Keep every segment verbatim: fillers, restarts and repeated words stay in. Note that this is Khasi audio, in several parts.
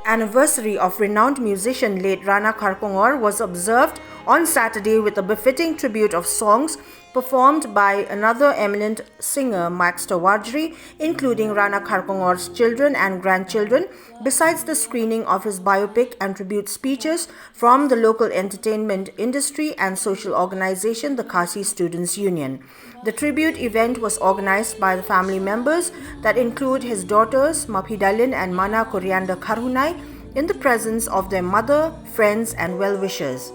anniversary of renowned musician late Rana Kharkongor was observed on Saturday with a befitting tribute of songs performed by another eminent singer, Maxter Warjri, including Rana Kharkongor's children and grandchildren, besides the screening of his biopic and tribute speeches from the local entertainment industry and social organization, the Khasi Students Union. The tribute event was organized by the family members that include his daughters, Maphi Dalin and Mana Coriander Kharhunai, in the presence of their mother, friends, and well wishers.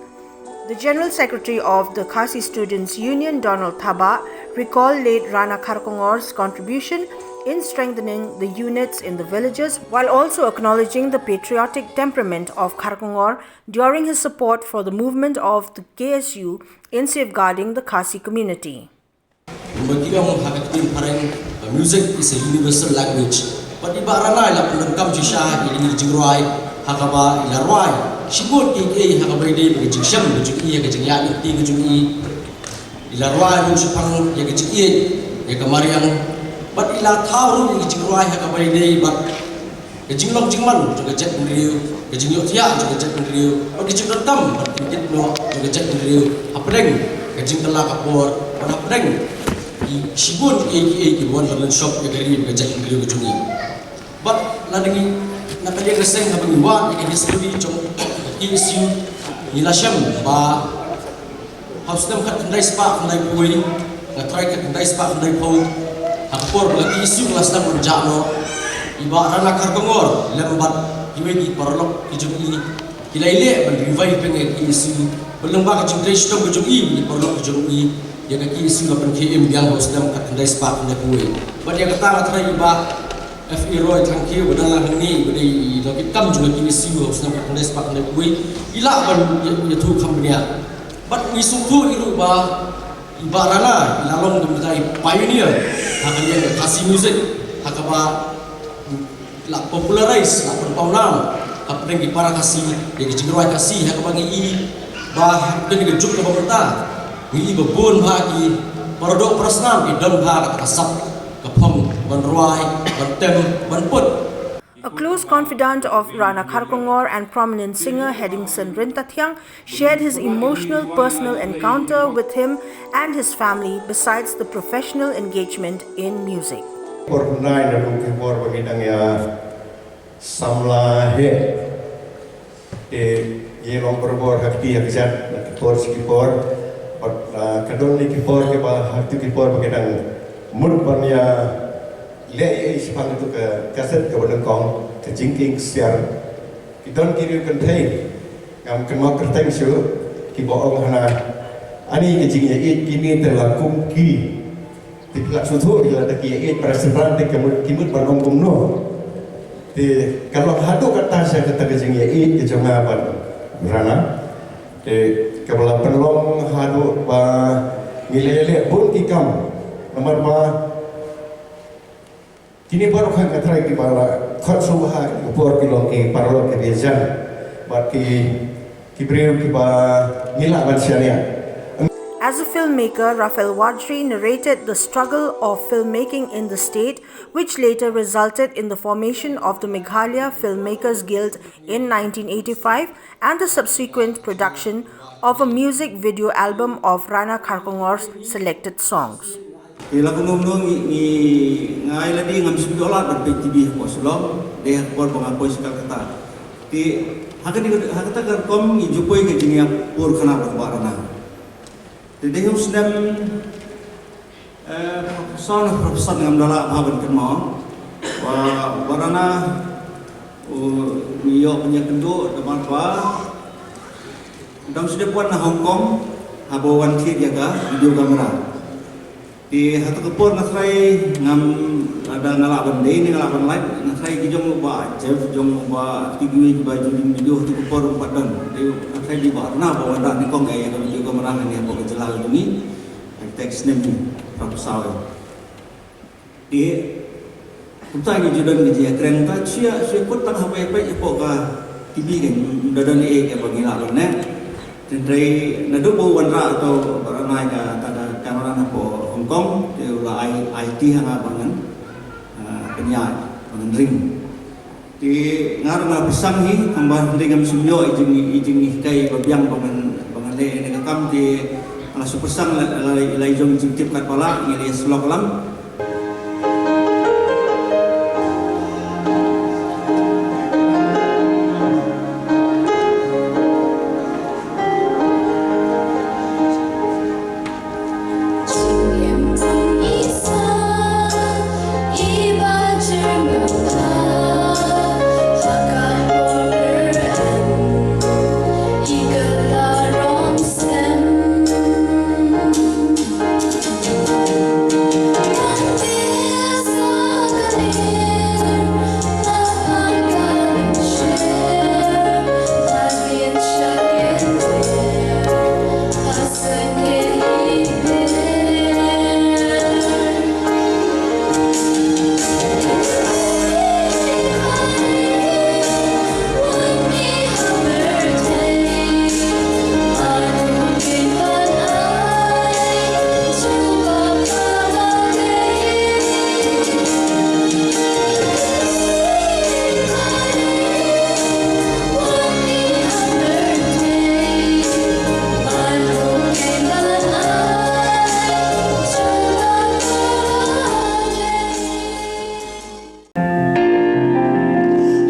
The General Secretary of the Khasi Students Union, Donald Thabah, recalled late Rana Kharkongor's contribution in strengthening the units in the villages, while also acknowledging the patriotic temperament of Kharkongor during his support for the movement of the K S U in safeguarding the Khasi community. Kumba ki ong ha ka ktien phareng, uh, music is a universal language. Bad i Bah Rana i la pyndonkam shisha ïa kine ki jingrwai ha kaba i la rwai shibun kiei kiei ha kaba ïadei bad ka jingshem ka jong i, ïa ka jingïaid lynti ka jong i. I la rwai ruh shaphang ïa ka jingïeit, ïa ka mariang. Bad i la thaw ruh ïa ka jingrwai ha kaba ïadei bad ka jinglong jingman jong ka jaitbynriew, ka jingïohthiah jong ka jaitbynriew, bad ka jingdonkam bad ka jingkit noh jong ka jaitbynriew hapdeng ka jingkylla ka por, bad hapdeng ki shibun kiei kiei kiba wan ban lynshop ïa ka ri bad ka jaitbynriew ka jong ngi. Bad lada ngi, na ka liang ka seng haba ngi wad ïa ka history jong ka K S U, ngi la shem ba ha u snem khatkhyndai spah khyndaiphew, nga tharai khatkhyndai spah khyndaiphew, ha ka por ba ka K S U ka la sdang ban jah noh, i Bah Rana Kharkongor lem bad kiwei ki paralok ki jong i ki la ïaleh ban revive ïa ka K S U. Bad lyngba ka jingtrei shitom ka jong i bad ki paralok ki jong i, ïa ka K S U la pynkhie im biang ha u snem khatkhyndai spah khyndaiphew. Bad ïa kata nga tharai i Bah F A Roy Thangkhiew ba dang lang hangne, ba dei i nongkitkam jong ka K S U ha u snem khatkhyndai spah khyndaiphew, i lah ban ïa, ïathuh kham bniah. Bad ngi sngewthuh hi ruh ba i Bah Rana i la long kum kita i pioneer ha ka liang ka Khasi music, ha kaba la popularize, la pynpaw nam hapdeng ki para Khasi ïa ka jingrwai Khasi, ha kaba ngi i ba hapdeng ka juk kaba mynta ngi i ba bun bha ki para doh para snam ki don bha kata ka sap ka phong ban rwai, ban tem, ban put. A close confidant of Rana Kharkongor and prominent singer Headingson Ryntathiang shared his emotional personal encounter with him and his family, besides the professional engagement in music. Por nai na lung ki por ba ngi dang ïa samla he. Te ngi long barabor ha kti ha kjat na ki por shi ki por. Bad, ah, ka don ne ki por kiba ha kti ki por ba ngi dang mut ban ïa leh ei shaphang ïa tu ka kaset kaba nyngkong, ka Jingkieng Ksiar. Ki don ki riew kynthei, ngam kynmaw kyrteng shuh, kiba ong hana, ani ka jingïaieit kine te la kum ki. Te ki la sngewthuh ki la da ki ïaieit para shynrang te ki mut, ki mut ban ong kumno. Te ka long haduh katta sha kata ka jingïaieit ka jong nga bad Rana. Te kaba la pynlong haduh ba ngi la ïaleh bun ki kam. Namar ba kine baroh khan ka trai kiba la khot sngewbha ha ki por ki long ki paralok kiba ïajan bad ki, ki briew kiba ngi lah ban shaniah. As a filmmaker, Raphael Warjri narrated the struggle of filmmaking in the state, which later resulted in the formation of the Meghalaya Filmmakers Guild in nineteen eighty-five and the subsequent production of a music video album of Rana Kharkongor's selected songs. Ïa la kumno kumno ngi, ngi, nga ïa lade ngam shym doh lad ban peit T V hapoh Shillong, dei ha ka por ba nga poi sha Calcutta. Te ha kane, ha kata ka rukom ngi ju poi ka jingïapur khana bad Bah Rana. Te dei ha u snem, eh, phra phew saw ne phra phew san ngam da lah bha ban kynmaw. Ba, Bah Rana u, ngi ïoh pynïakynduh da Bah Rana. Dang shu dep wan na Hong Kong haba wan thied ïa ka video camera. Te ha kata ka por nga tharai ngam, lada nga lah ban dei ne nga lah ban lait, nga tharai ki jong u Bah Jeff, jong u Bah, kiwei kiba ju ïeng video ha kata ka por ym pat don. Te nga tharai dei Bah Rana ba wanrah nyngkong ïa ka video camera hangne hapoh ka jylla ka jong ngi. Ha kata ka snem phra phew saw. Te kumta ngi ju don ka jingïakren, ta shu ïa, shu ïakut tang haba ïa peit hapoh ka T V kan, ym da don ei ei kaba ngi lah ban neh. Hynrei naduh ba u wanrah, to, Bah Rana, ïa kata ka camera napoh Hong Kong, te u la ai, ai ti ha nga ba ngan, ah, pynïaid, ba ngan ring. Te nga ruh nga la pyrshang hi, tangba hynrei ngam shym ïoh i jing, i jinghikai ba biang ba ngan, ba ngan leh ïa kane ka kam. Te nga la shu pyrshang la, la, la, la i jong i jingtip katba lah, ngi la ïa sylok lang.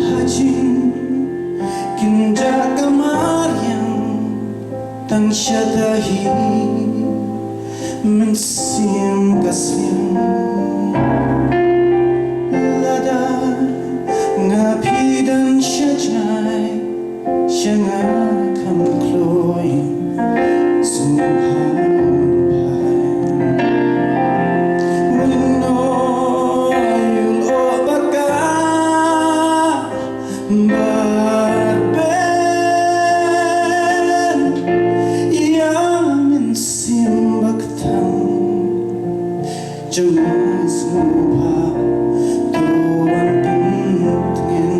Ha jingkynjah ka mariang tang shata hi, mynsiem ka sliang. Lada nga phi don sha jngai, sha nga kham kloi. Sngewbha phai. Mynno ïul o baka bar pen ïa mynsiem ba kthang. Jong nga sngewbha to wan pyntngen.